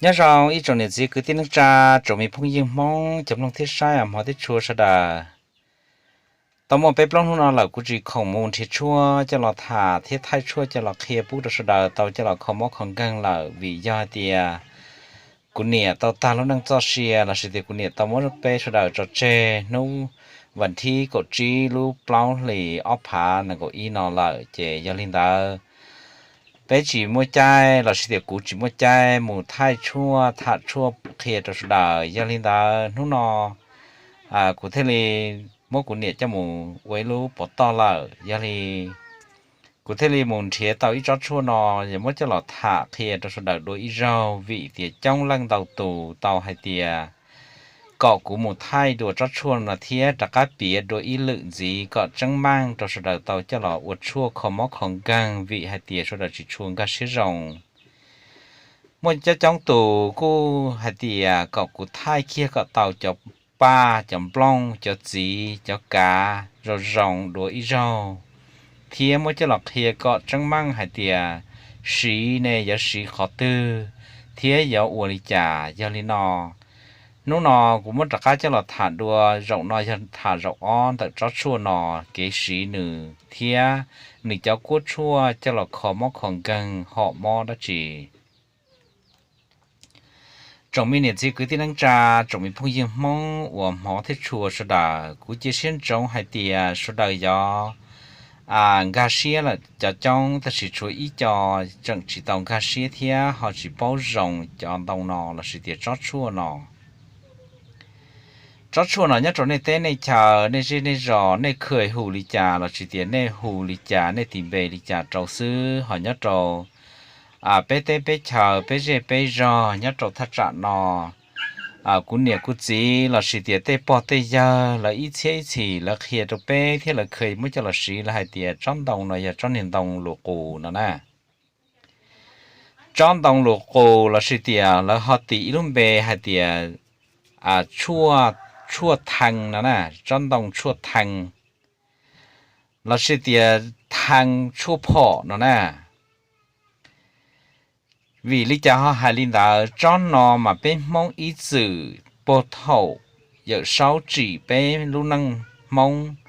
Nyob zoo ib tsoom niam txiv kwv tij neej tsa, tsoom me phooj ywg Hmoob cov mloog thiab saib, hmov thiab tshua sawv daws. Tau muaj peb plaub hnub no lawm kuv tsis khoom mus nrhiav tshuaj coj los tham thiab thaij tshuaj coj los qhia pub rau sawv daws tau coj los kho mob kho nkeeg lawm, vim yog hais tias kuv niam tau tag lub neej txoj sia lossis tias kuv niam tau muab peb sawv daws tso tseg hnub vas thib kaum tsib lub plaub hlis ob phav nees nkaum ib no lawm. Ces yog li ntawd, peb tsis muaj caij lossis tias kuv tsis muaj caij mus thaij tshuaj tham tshuaj qhia rau sawv daws. Yog li ntawd hnub no kuv thiaj li muab kuv niam coj mus ua ib lub pov toj lawm. Yog li kuv thiaj li mus nrhiav tau ib tsob tshuaj no, yog muab coj los tham qhia rau sawv daws dua ib zaug, vim tias coob leej ntau tus tau hais tias kom kuv mus thaij dua tsob tshuaj no thiab rov qab piav dua ib lwm ntxiv kom tseeb meej rau sawv daws tau coj los ua tshuaj kho mob kho nkeeg, vim hais tias sawv daws tsis tshua nkag siab zoo. Muaj coob coob tus kuj hais tias kom kuv thaij kiag kom tau cov paj, cov nplooj, cov txiv, cov kav zoo zoo dua ib zaug, thiab muab coj los qhia kom tseeb meej hais tias siv ne yuav siv qhov twg thiab yuav ua li cas. Yog li no, hnub no kuv muab rov qab coj los tham dua. Zaum no yog tham zaum ob ntawm tsob tshuaj no, kev siv nws thiab nws cov kuab tshuaj coj los kho mob kho nkeeg hom mob dab tsi. Tsoom me niam txiv kwv tij neej tsa, tsoom me phooj ywg Hmoob uas hmov thiab tshua sawv daws, kuv cia siab ntsoov hais tias sawv daws yuav nkag siab lawm cov coob, tab sis tshuav ib co tseem tsis tau nkag siab thiab ho tsis paub zoo cov ntoo no lossis tias tsob tshuaj no. Tsob tshuaj no nyob rau nej teb nej chaws, nej zej nej zos, nej khw hu li cas lossis tias nej hu li cas, nej tis npe li cas rau xwb. Ho nyob rau peb teb peb chaws, peb zej peb zog, nyob rau thaj tsam no, kuv niam kuv txiv lossis tias tej pog tej yawg lawv ib txhiab ib txhis lawv qhia rau peb thiab lawv kheev muab coj los siv, lawv hais tias tsob ntoo no yog tsob niag ntoo lus qus no na. Tsob ntoo lus qus lossis tias lawv ho tis ib lub npe hais tias tshuaj thee no na, tsob ntoo tshuaj thee lossis tias thee tshuaj phom no na. Vim li cas ho hais li ntawd? Tsob no mas peb Hmoob ib txwm puag thaum Yawm Saub tsim peb lub neej Hmoob,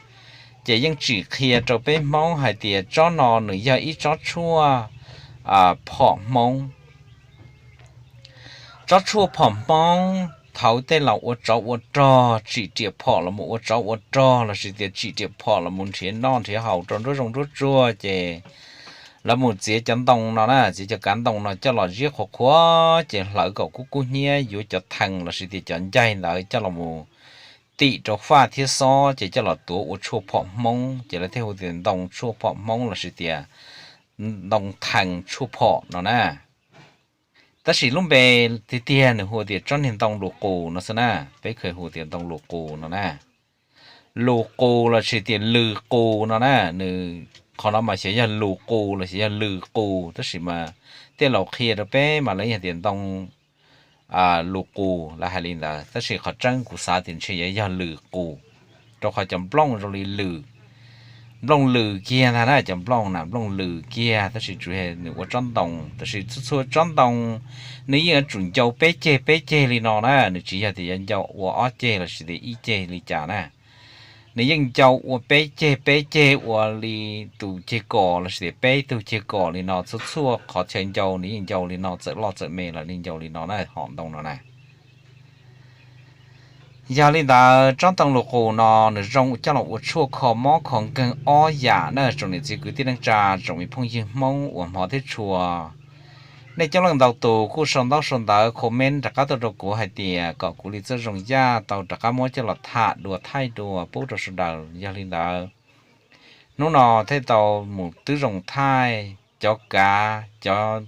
ces yeej tsim qhia rau peb Hmoob hais tias tsob no nws yog ib tsob tshuaj phom Hmoob. Tsob tshuaj phom Hmoob thaum tej laus ua tsov ua rog, tsim riam phom los mus ua tsov ua rog lossis tias tsim riam phom los mus nrhiav noj nrhiav haus rau nruab zoov nruab tsuag, ces lawv mus txiav cov ntoo no na, txiav cov kav ntoo no coj los ziab qhuav qhuav ces hlawv kom kub kub hnyiab, yuav cov thee lossis tias cov ncaig ntawd coj los mus tim rau faj thiab xob ces coj los tuav ua tshuaj phom Hmoob, ces lawv thiaj hu tias ntoo tshuaj phom Hmoob lossis tias ntoo thee tshuaj phom no na. Tab sis lub npe tiag tiag nws hu tias tsob niag ntoo lus qus no xwb na, peb kheev hu tias ntoo lus qus no na. Lus qus lossis tias lws qus no na, nws qhov no mas xyov yog lus qus los xyov yog lws qus, tab sis mas tej laus qhia rau peb mas lawv yog tias ntoo lus qus lawv hais li ntawd, tab sis qhov tseeb kuv xav tias ntshe yuav yog lws qus, rau qhov cov nplooj zoo li lws, nplooj lws kiag ntag na, cov nplooj na nplooj lws kiag, tab sis tsuas nws ua tsob ntoo, tab sis txhua txhua tsob ntoo nws yeej yuav tsum ncau peb ceg peb ceg li no na, nws tsis yog tias yuav ncau ua ob ceg lossis tias ib ceg li cas na. Nws yeej ncau ua peb ceg peb ceg ua li tus ceg kom lossis tias peb tug ceg kom li no, txhua txhua qhov chaw ncau nws yeej ncau li no, txawm loj txawm me los nws ncau li no na, hom ntoo no na. Yog li ntawd tsob ntoo lus qus no nws zoo coj los ua tshuaj kho mob kho nkeeg ob yam na, tsoom niam txiv kwv tij neej tsa, tsoom me phooj ywg Hmoob uas hmov thiab tshua. Nej coob leej ntau tus kuj sau ntaub sau ntawv comment rov qab tuaj rau kuv hais tias kom kuv li txawj zoo yaj tau rov qab muab coj los tham dua thaij dua pub rau sawv daws. Yog li ntawd, hnub no thiaj tau mus twb zoo thaij cov kav, cov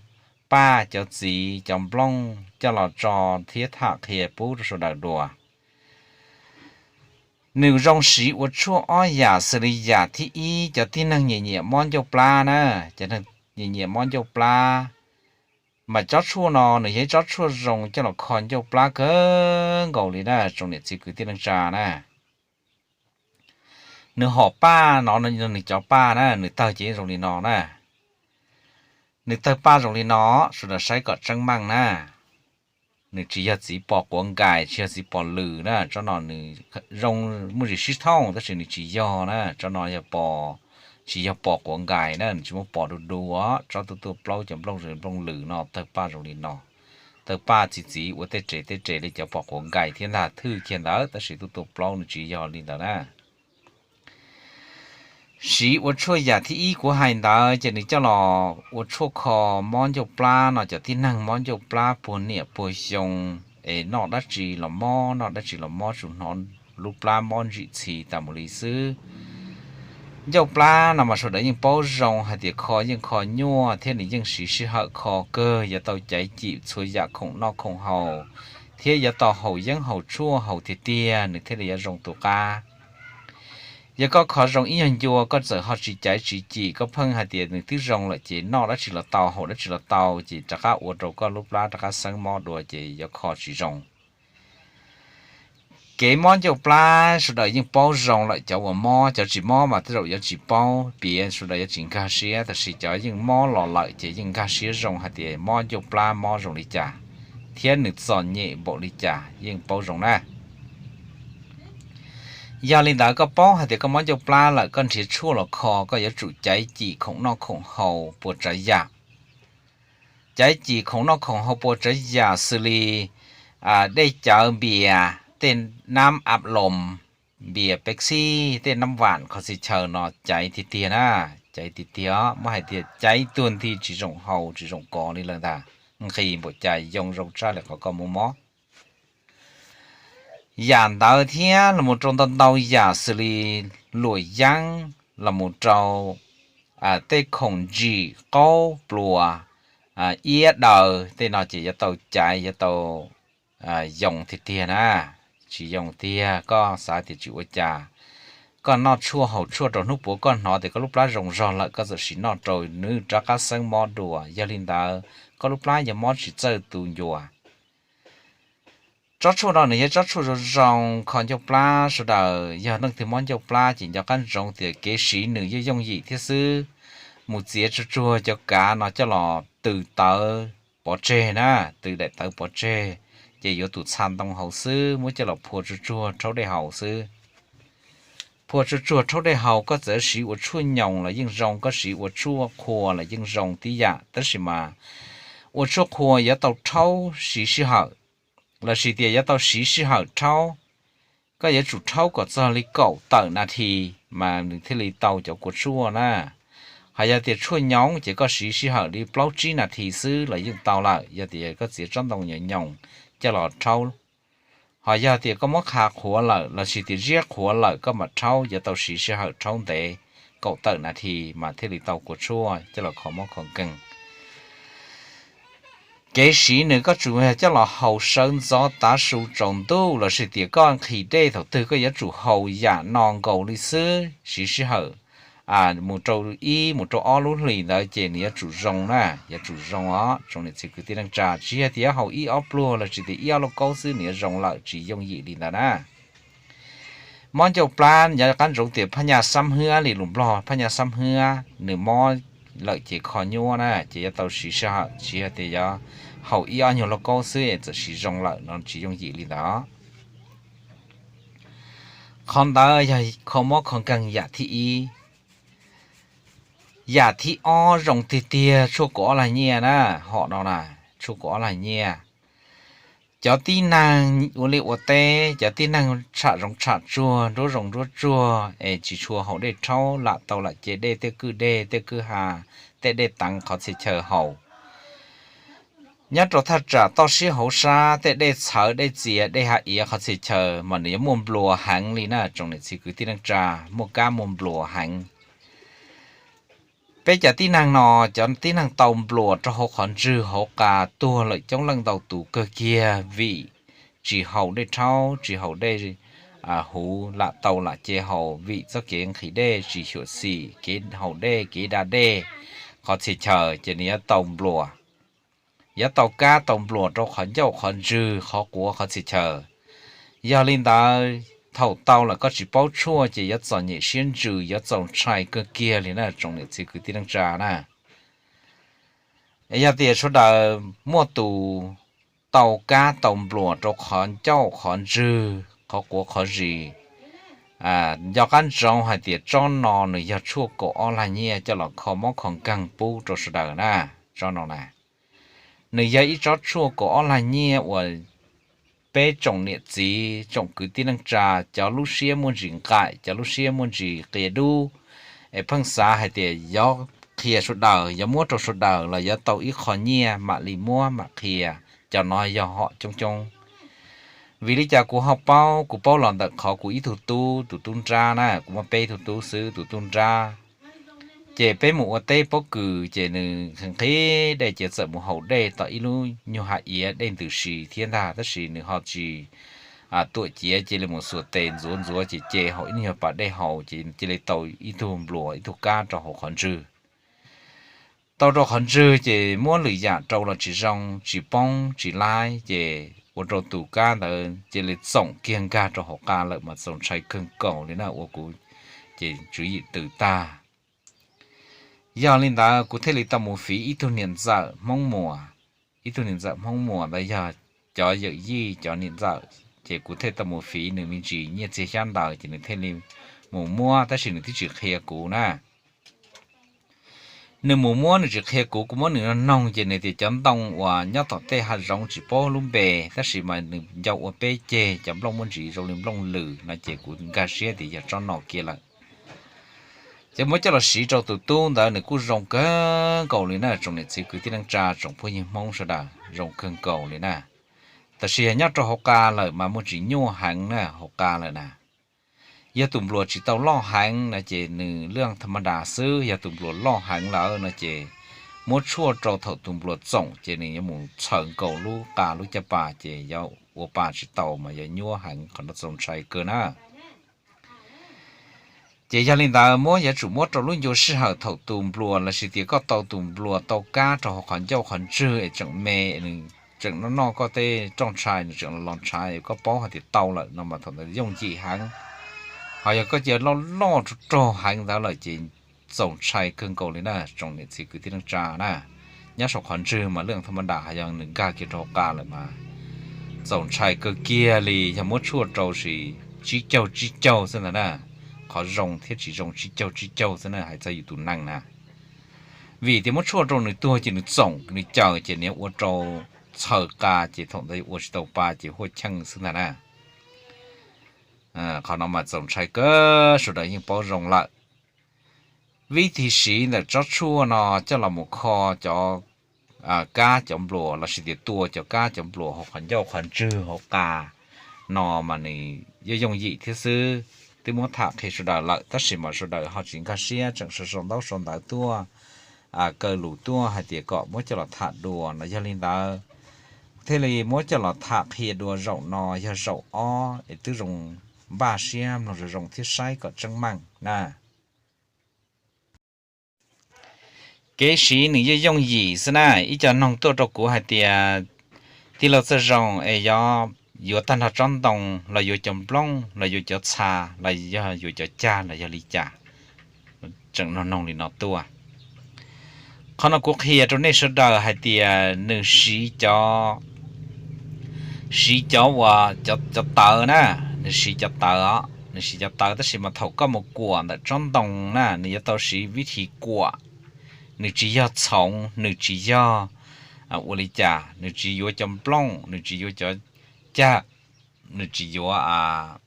paj, cov txiv, cov nplooj coj los tso thiab tham qhia pub rau sawv daws dua. Nws zoo siv ua tshuaj ob yam xws li yam thib ib, cov tib neeg nyiam nyiam mob ncauj plab na, cov neeg nyiam nyiam mob ncauj plab, mas tsob tshuaj no nws yog ib tsob tshuaj zoo coj los kho ncauj plab kawg nkaus li na, tsoom niam txiv kwv tij neej tsa na. Nws hom paj no, nws cov paj na, nws tawg ces zoo li no na. Nws tawg paj zoo li no, sawv daws saib kom tseeb meej na. nws tsis yog txiv pos quav nkais, tsis yog txiv pos lws na, tsob no nws zoo muaj zis sib thooj tab sis nws tsis yog na, tsob no yog pos, tsis yog pos quav nkais na, nws tsis muaj pos du du os. Tsob tuaj tuaj plaub cov nplooj zoo nplooj lws no tawg paj zoo li no, tawg paj txi txiv ua tej rev tej rev li cov pos quav nkais thiab ntag, thwj kiag ntawd tab sis tuaj tuaj plaub nws tsis yog li ntawd na. Siv ua tshuaj yam thib ib kuv hais ntawd ces nws coj los ua tshuaj kho mob ncauj plab no, cov tib neeg mob ncauj plab puag niam puag xyoo, es noj dab tsi los mob, noj dab tsi los mob, tsuas hnov lub plab mob ntsim txhi tas mus li xwb. Ncauj plab no mas sawv daws yeej paub zoo hais tias kho yeej kho nyuaj thiab nws yeej siv sij hawm kho kawg, yuav tau caiv cim txhua yam khoom noj khoom haus, thiab yuav tau haus yeeb haus tshuaj haus tiag tiag nws thiaj li yuav zoo tus qab. Yog koj kho zoo ib nyuag ncua koj txawm ho tsis caiv tsis cim, koj pheej hais tias nws twb zoo lawm ces noj dab tsi los tau haus dab tsi los tau ces rov qab ua rau koj lub plab rov qab xeeb mob dua ces yuav kho tsis zoo. Kev mob ncauj plab sawv daws yeej paub zoo lawm, cov uas mob, cov tsis mob mas tej zaum yuav tsis paub, piav sawv daws yuav tsis nkag siab, tab sis cov yeej mob los lawm ces yeej nkag siab zoo hais tias mob ncauj plab mob zoo li cas thiab nws txom nyem npaum li cas yeej paub zoo na. Yog li ntawd koj paub hais tias koj mob ncauj plab lawm koj nrhiav tshuaj los kho koj yuav tsum caiv cim khoom noj khoom haus puas tsav yam. Caiv cim khoom noj khoom haus puas tsav yam xws li dej cawv npias, tej nab av loos, npias Pepsi, tej nab vam qhov txhia chaw no caiv tiag tiag na, caiv tiag tiag. Muab hais tias caiv tuag nthi tsis zoo haus tsis zoo kov li lawm ntag, nqhis npaum cas yoo zoo tshaj li qhov koj muaj mob. Yam ntawd thiab los mus rau ntau ntau yam xws li luam yeeb los mus rau tej khoom ntsim qaub pluas, iab daws tej no ces yuav tau caiv yuav tau yoo tiag tiag na. Tsis yoo tiag koj xav tias tsis ua cas, koj noj tshuaj haus tshuaj rau hnub puav koj hnov tias koj lub plab zoo zog lawm koj txawm sim noj rau nws rov qab xeeb mob dua, yog li ntawd koj lub plab yuav mob tsis txawj tu ncua. Tsob tshuaj no nws yog tsob tshuaj zoo zoo kho ncauj plab, sawv daws yog leej twg mob ncauj plab ces nco qab ntsoov tias kev siv nws yeej yooj yim thiab xwb. Mus txiav tsuag tsuag cov kav no coj los tws tawv pov tseg na, tws daim tawv pov tseg, ces yuav tus txha ntoo hauv xwb, muab coj los phua tsuag tsuag rhaub dej haus xwb. Phua tsuag tsuag rhaub dej haus, koj txawm siv ua tshuaj nyoos los yeej zoo, koj siv ua tshuaj qhua los yeej zoo tib yam, tab sis mas ua tshuaj qhua yuav tau rhaub siv sij hawm, lossis tias yuav tau siv sij hawm rhaub. Koj yuav tsum rhaub kom txog li kaum tawm nas this mas nws thiaj li tau cov kua tshuaj na. Hos yog tias tshuaj nyoos ces koj siv sij hawm li plaub tsib nas this xwb los yeej tau lawm, yog tias koj txiav tsob ntoo nyoos nyoos coj los rhaub. Hos yog tias koj muab qha qhuav lawm lossis tias ziab qhuav lawm koj mam rhaub, yuav tau siv sij hawm rhaub ntev kaum tawm nas this mas thiaj li tau kua tshuaj coj los kho mob kho nkeeg. Kev siv nws koj tsum yog coj los haus sawv ntxov tav su tsaus ntuj lossis tias koj nqhis dej thaum twg koj yuav tsum haus yam no nkaus li xwb, siv sij hawm mus rau ib mus rau ob lub hlis ntawd ces nws yuav tsum zoo na, yuav tsum zoo os tsoom niam txiv kwv tij neej tsa. Tsis yog tias yuav haus ib ob pluag lossis tias ib ob lauj kaub xwb nws yuav zoo lawm, tsis yooj yim li ntawd na. Mob ncauj plab nco qab ntsoov tias phaj nyaj xab hwb li lus Nplog, phaj nyaj xab hwb, nws mob lawm ces kho nyuaj na, ces yuav tau siv sij hawm, tsis yog tias yuav haus ib ob nyuag lauj kaub xwb txawm siv zoo lawm no, tsis yooj yim li ntawd. Qhov ntawd yog kho mob kho nkeeg yam thib ib. Yam thib ob zoo tiag tiag tshuaj kaum ob lag nyiaj na, hom no na, tshuaj kaum ob lag nyiaj. Cov tib neeg ua liaj ua teb, cov tib neeg tsham zoov tsham tsuag, nruab zoov nruab tsuag es tsis tshua haus dej rhaub, lam tau lam ce dej, tej kwj dej, tej kwj ha, tej dej teev qhov txhia chaw haus. Nyob rau thaj tsam toj siab hauv sab, tej dej txhawv, dej txias, dej hav iav qhov txhia chaw mas nws yuav muaj npluas heev li na tsoom niam txiv kwv tij neej tsa, muaj kab muaj npluas heev. Peb cov tib neeg no, cov tib neeg tau npluas rau hauv qhov ntswg hauv qas tuag lawm coob leej ntau tus kawg kiag vim tsis haus dej rhaub, tsis haus dej huv, lam tau lam ce haus vim txoj kev nqhis dej tsis xyuam xim, kev haus dej, kev da dej qhov txhia chaw ces nws yuav tau npluas, yuav tau kab tau npluas rau qhov ncauj qhov ntswg qhov quav qhov txhia chaw. Yog li ntawd, thaum tau lawm koj tsis paub tshuaj ces yuav txom nyem siab ntsws, yuav txaus ntshai kawg kiag li na tsoom niam txiv kwv tij neej tsa na. Yog tias sawv daws muaj tus tau kab tau npluas rau qhov ncauj qhov ntswg qhov quav qhov zis. Nco qab ntsoov hais tias tsob no nws yog tshuaj kaum ob lag nyiaj coj los kho mob kho nkeeg pub rau sawv daws na. Tsob no na, nws yog ib tsob tshuaj kaum ob lag nyiaj uas peb tsoom niam txiv tsoom kwv tij neej tsa cov lub siab muaj ntsis nqaim, cov lub siab muaj ntsis qia dub, es pheej xav hais tias yuav qhia sawv daws, yuav muab rau sawv daws los yuav tau ib qho nyiaj mam li muab mam qhia. Cov no yog hom coob coob. Vim li cas kuv ho paub? Kuv paub los ntawm qhov kuv ib tug tub, tus tub nrab na, kuv muaj peb tug tub xwb, tus tub nrab ces peb mus ua teb pob kws ces nws nqhis dej ces txawm mus haus dej tom ib lub nyuag hav iav dej ntws si thiab ntag, tab sis nws ho tsis tuam ciav, cia li mus xuas tes ntxuav ntxuav ces ce hauv ib lub nyuag pas dej haus ces cia li tau ib tug npluas ib tug kab rau hauv qhov ntswg. Tau rau qhov ntswg ces muab lwm yam rau los tsis zoo, tsis poob tsis laib ces ua rau tus kab ntawd cia li txoom kiag nkag rau hauv qa lawm mas txaus ntshai kawg nkaus li na, ua kuv ces tswv yim tws tag. Yog li ntawd kuv thiaj li tau mus fiv ib tug niam ntxawm Hmoob Muas. Ib tug niam ntxawm Hmoob Muas ntawd yog cov yawm yij cov niam ntxawm, ces kuv thiaj tau mus fiv nws me ntsis nyiaj txiag xyab ntawd ces nws thiaj li mus muab, tab sis nws twb tsis qhia kuv na. Nws mus muab nws tsis qhia kuv, kuv muab nws noog ces nws tias cov ntoo uas nyob tom tej hav zoov tsis paub lub npe, tab sis mas nws nco ua peb ceg cov nplooj muaj ntsis zoo li nplooj lwm no ces kuv nkag siab tias yog tsob no kiag lawm. Ces muab coj los siv rau tus tub ntawd nws kuj zoo kawg nkaus li na, tsoom niam txiv kwv tij neej tsa tsoom phooj ywg Hmoob sawv daws, zoo kawg nkaus li na. Tab sis yog nyob rau hauv qa lawm mas muaj tsis nyuaj heev na, hauv qa lawm na. Yog tus npluas tsis tau loj heev no ces nws lwj tham ma das xwb, yog tus npluas loj heev lawm no ces muab tshuaj rau thaum tus npluas txoom ces nws yuav mus txhaws nkaus lub qa lub caj pas ces yuav ua pa tsis tau mas yuav nyuaj heev, qhov no txaus ntshai kawg na. Ces yog li ntawd muab yuav tsum muab rau lub ncua sij hawm thaum tus npluas lossis tias koj tau tus npluas tau kab rau hauv qhov ncauj qhov ntswg es tseem me, nws tseem noj noj koj tej roj ntshai, nws tseem los ntshai, koj paub hais tias tau lawm no mas thaum ntawd yooj yim heev. Ho yog koj cia loj loj rog rog heev ntawd lawm ces txaus ntshai kawg nkaus li na, tsoom niam txiv kwv tij neej tsa na. Nyob saum qhov ntswg mas lwj tham ma das, ho yog nws nkag kiag rau hauv qa lawm mas txaus ntshai kawg kiag li, yog muab tshuaj rau sis tsib caug tsib caug xwb ntag na. Qhov zoo thiab tsis zoo tsib caug tsib caug xwb na, hais txog yus tus neeg na. Vim tias muab tshuaj rau nws tuag ces nws txoom nws caws ces nws ua rau txhaws qa ces thaum ntawd ua tsis tau pa ces huaj cheej xwb ntag na. Qhov no mas txaus ntshai kawg, sawv daws yeej paub zoo lawm. Vib thib siv ntawm tsob tshuaj no coj los mus kho cov kab cov npluas lossis tias tua cov kab cov npluas hauv qhov ncauj qhov ntswg hauv qa no mas nws yooj yooj yim thiab xwb. Twb muab tham qhia sawv daws lawm tab sis mas sawv daws ho tsis nkag siab, tseem sau sau ntaub sau ntawv tuaj, kaw lus tuaj hais tias kom muab coj los tham dua no. Yog li ntawd thiaj li muab coj los tham qhia dua zaum no yog zaum ob es twb zoo npaj siab mloog zoo zoo thiab saib kom tseeb meej na. Kev siv nws yeej yooj yim xwb na. Ib co noog tuaj rau kuv hais tias, tij laug Txawj Zoo es yuav, yuav tag nrho tsob ntoo los yuav cov nplooj los yuav cov txha los yog yuav cov cag los yog li cas? Tseem noog noog li no tuaj. Qhov no kuv qhia rau nej sawv daws hais tias nws siv cov, siv cov uas cov tawv na, nws siv cov tawv os, nws siv cov tawv tab sis mas thaum koj mus kuam ntawm tsob ntoo na nws yuav tau siv vib thib kuam. Nws tsis yog txhoov, nws tsis yog ua li cas, nws tsis yuav cov nplooj, nws tsis yuav cov cag, nws tsis yuav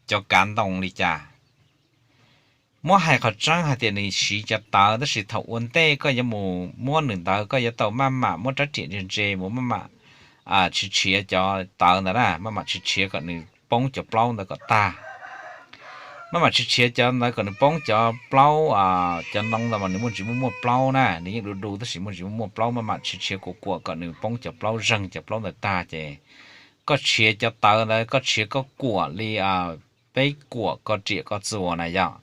cov kav ntoo li cas. Muab hais qhov tseeb hais tias nws siv cov tawv tab sis thaum ua ntej koj yuav mus muab nws ntawd koj yuav tau maj mam muab rab riam ntse ntse mus maj mam tshiav tshiav cov tawv ntawd na, maj mam tshiav tshiav kom nws poob cov plaub ntawd kom tag. Maj mam tshiav tshiav cov ntawd kom nws poob cov plaub, cov ntoo ntawd mas nws muaj ntsis muaj muaj plaub na, nws yeej du du tab sis muaj ntsis muaj muaj plaub, maj mam tshiav tshiav kuam kuam kom nws poob cov plaub, zeeg cov plaub ntawd tag ces koj tshiav cov tawv ntawd, koj tshiav koj kuam li peb kuam ko riam ko txuas na yog,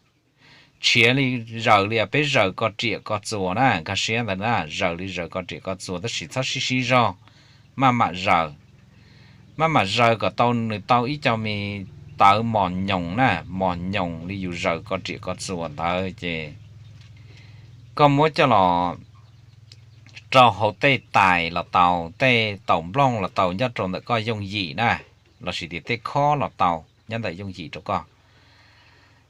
tshiav li, zaws li peb zaws ko riam ko txuas na, nkag siab ntawd na, zaws li zaws ko riam ko txuas tab sis txhob sib sib zog, maj mam zaws. Maj mam zaws kom tau nws tau ib co me tawv mos nyoos na, mos nyoos li yus zaws ko riam ko txuas ntawd ces koj muab coj los rau hauv tej tais los tau, tej taus nplooj los tau nyob rau ntawm koj yooj yim na, lossis tias tej khob los tau nyob ntawm yooj yim rau koj.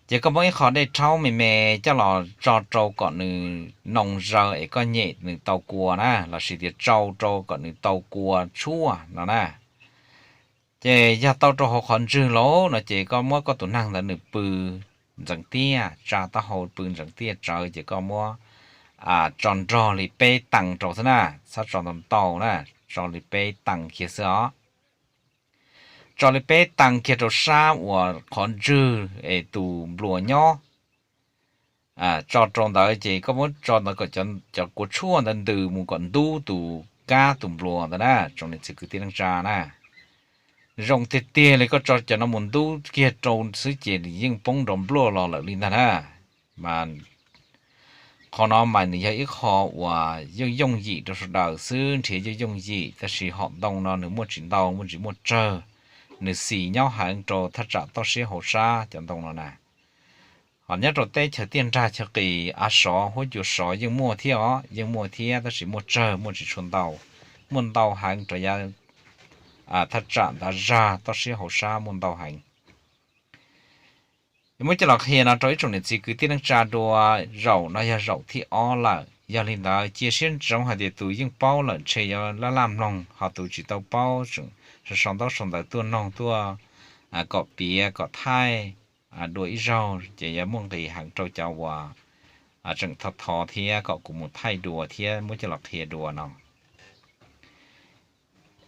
Ces koj muab ib qho dej rhaub me me coj los tso rau kom nws noo zaws es koj nyem nws tau kua na, lossis tias tsau rau kom nws tau kua tshuaj no na. Ces yog tau rau hauv qhov ntswg lawm no ces koj muab koj tus neeg ntawd nws pw ntxeev tiaj, tsa taub hau pw ntxeev tiaj tsawv ces koj muab tso nrog li peb tees rau xwb na, txhob tso ntau ntau na, tso li peb tees kiag xwb os. Tso li peb tees kiag rau sab uas qhov ntswg es tus npluas nyob. Tso rau ntawd ces koj muab tso ntawd kom cov kua tshuaj ntawd ntws mus kom ntub tus kab tus npluas ntawd na, tsoom niam txiv kwv tij neej tsa na. Zoo tiag tiag li koj tso cov no mus ntub kiag rau xwb ces yeej poob nrov npluaj los lawm li ntag na. Mas qhov no mas nws yog ib qho uas yooj yooj yim rau sawv daws xwb, nrhiav yooj yooj yim, tab sis hom ntoo no nws muaj tsis ntau, muaj tsis muaj tsawg, nws xis nyob heev rau thaj tsam toj siab hauv sab cov ntoo no na. Ho nyob rau teb chaws tiaj nrag chaw qis av sov huab cua sov yeej muaj thiab os, yeej muaj thiab tab sis muaj tsawg muaj tsis tshua ntau, muaj ntau heev rau yav thaj tsam ntav zag toj siab hauv sab muaj ntau heev. Muab coj los qhia no rau ib tsoom niam txiv kwv tij neej tsa dua, zaum no yog zaum thib ob lawm. Yog li ntawd cia siab ntsoov hais tias tus yeej paub lawm ntshe yuav laj laj mloog, ho tus tsis tau paub tseem sau sau ntaub sau ntawv tuaj noog tuaj kom piav kom thaij dua ib zaug ces yuav muaj nqis heev rau cov uas tseem thov thov thiab kom kuv mus thaij dua thiab muab coj los qhia dua no.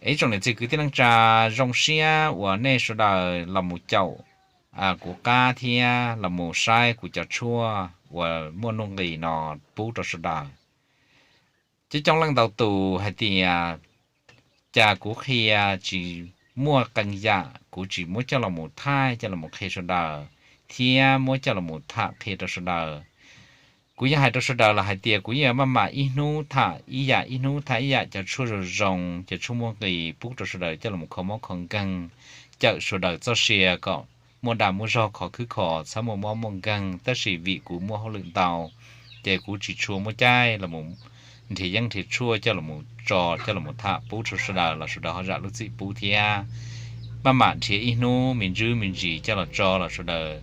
Ib tsoom niam txiv kwv tij neej tsa, zoo siab uas nej sawv daws los mus caum kuv qab thiab los mus saib kuv cov tshuaj uas muaj nuj nqis no pub rau sawv daws. Coob coob leej ntau tus hais tias cas kuv qhia tsis muaj qee yam, kuv tsis muab coj los mus thaij coj los mus qhia sawv daws thiab muab coj los mus tham qhia rau sawv daws. Kuv yeej hais rau sawv daws los hais tias kuv yeej yuav maj mam ib hnub tham ib yam, ib hnub tham ib yam, cov tshuaj zoo zoo, cov tshuaj muaj nqis pub rau sawv daws coj los mus kho mob kho nkeeg, cawm sawv daws txoj sia kom muaj dag muaj zog khov khwb khov, txhob muaj mob muaj nkeeg. Tab sis vim kuv muaj hauj lwm ntau ces kuv tsis tshua muaj caij los nrhiav yeeb nrhiav tshuaj coj los tso coj los tham pub rau sawv daws los sawv daws ho zam lub txim pub thiab. Maj mam nrhiav ib hnub me ntsis me ntsis coj los tso los sawv daws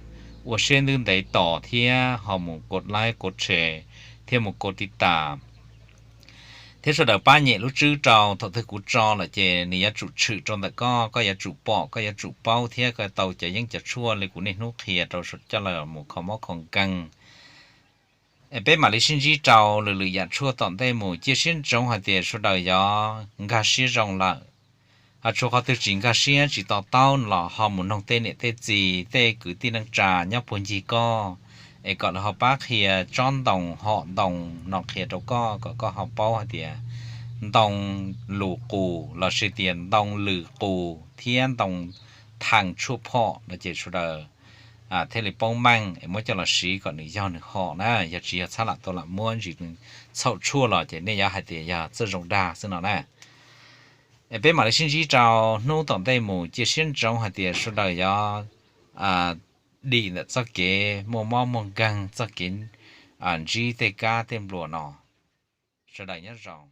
ua siab ntev ntev tos thiab ho mus kov like kov share thiab mus kov tiv tas thiab sawv daws pab nyem lub tswb rau. Thaum twg kuv tso lawm ces nws yuav tsum tshwm rau ntawm koj, koj yuav tsum pom, koj yuav tsum paub thiab koj tau cov yeeb cov tshuaj li kuv niaj hnub qhia rau coj los mus kho mob kho nkeeg. Es peb mam li sib ntsib rau lwm lwm yam tshuaj tom ntej mus. Cia siab ntsoov hais tias sawv daws yuav nkag siab zoo lawm. Ho tshuav qhov twg tsis nkag siab tsis to taub los ho mus noog tej niam tej txiv tej kwv tij neej tsa nyob puag ncig koj, es kom lawv ho pab qhia tsob ntoo hom ntoo no qhia rau koj kom koj ho paub hais tias ntoo lus qus lossis tias ntoo lwm qus thiab ntoo theem tshuaj phom no ces sawv daws thiaj li paub meej es muab coj los siv kom nws yog nws hom na. Yog tsis yog txhab lam tau lam muab ntsis txhaum tshuaj los ces nej yuav hais tias yog txawj zoo dag xwb no na. Es peb mam li sib ntsib rau hnub tom ntej mus. Cia siab ntsoov hais tias sawv daws yuav dim ntawm txoj kev muaj mob muaj nkeeg, txoj kev ntsib tej kab tej npluas no. Sawv daws nyob zoo.